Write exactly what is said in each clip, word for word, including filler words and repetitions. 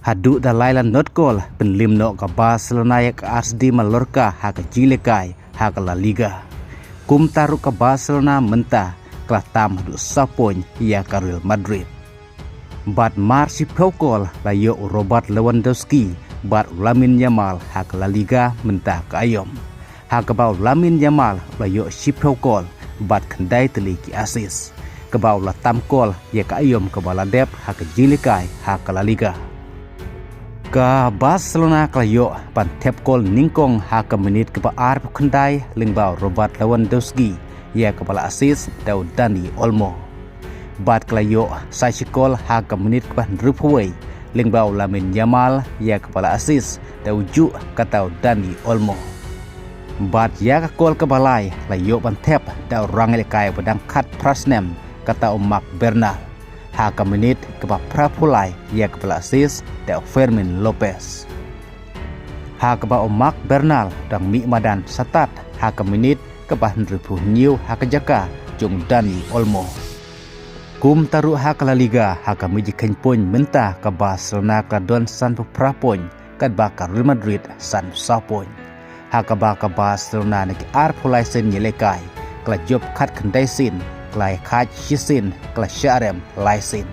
Haduh da lai la not kol pynlim noh ka Barcelona ïa ka Arsenal Mallorca ha ka jinglehkai ha ka La Liga. Kumta ruh ka Barcelona mynta ka la tam haduh saw point ïa ka Real Madrid. Bad mar shiphew kol la ïoh u Robert Lewandowski bad u Lamine Yamal ha ka La Liga mynta ka aïom. Ha kaba u Lamine Yamal u la ïoh shiphew kol bad khyndai tylli ki assist, kaba u la tam kol ïa ka aïom kaba la dep ha ka jinglehkai ha ka La Liga. Ka Barcelona ka la ïoh ban thep kol nyngkong ha ka minit kaba arphew khyndai lyngba u Robert Lewandowski ïa kaba la assist da u Dani Olmo. Bad ka la ïoh sa shi kol ha ka minit kaba hynriewphew wei lyngba u Lamine Yamal ïa kaba la assist da u juh kata u Dani Olmo. Bad ïa ka kol kaba lai la ïoh ban thep da u rangïalehkai ba dang khatphra snem kata u Marc Bernal ha ka minit kaba phraphew lai ïa kaba la assist da u Fermin Lopez. Ha kaba u Marc Bernal dang mih madan satat ha ka minit kaba hynriewphew hynñiew ha ka jaka jong u Dani Olmo. Kumta ruh ha ka La Liga ha ka mijikhein point mynta ka Barcelona ka la don sanphew phra point, katba ka Real Madrid sanphew saw point. Ha kaba ka Barcelona na ki arphew lai sien ïalehkai ka la jop khatkhyndai sien, ka la ïakhaid shisien, ka la shah rem lai sien.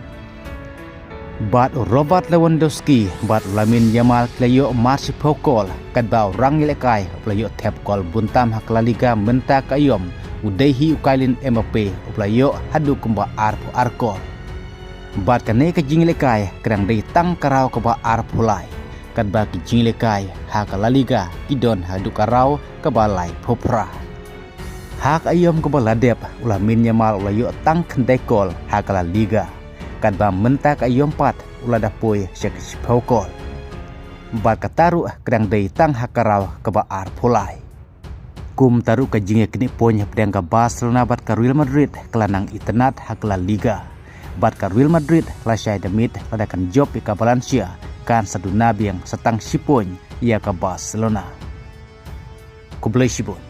Bad u Robert Lewandowski bad u Lamine Yamal ki la ïoh mar shiphew kol, katba u rangïalehkai u la ïoh thep kol bun tam ha ka La Liga mynta ka aïom u dei hi u Kylian Mbappe u la ïoh haduh kumba arphew ar kol. Bad kane ka jingïalehkai ka dang dei tang ka raw kaba arphew lai, katba ki jingïalehkai ha ka La Liga ki don haduh ka raw kaba laiphew phra. Ha ka aïom kaba la dep u Lamine Yamal u la ïoh tang khyndai kol ha ka La Liga, katba mynta ka aïom pat u la da poi sha ka shiphew kol. Bad kata ruh ka dang dei tang ha ka raw kaba arphew lai. Kumta ruh ka jingïaknieh point hapdeng ka Barcelona bad ka Real Madrid ka la nang itynnad ha ka La Liga. Bad ka Real Madrid la shai da miet lada kan jop ïa ka Valencia, kan sa duna biang sa tang shi point ïa ka Barcelona. Khublei shibun.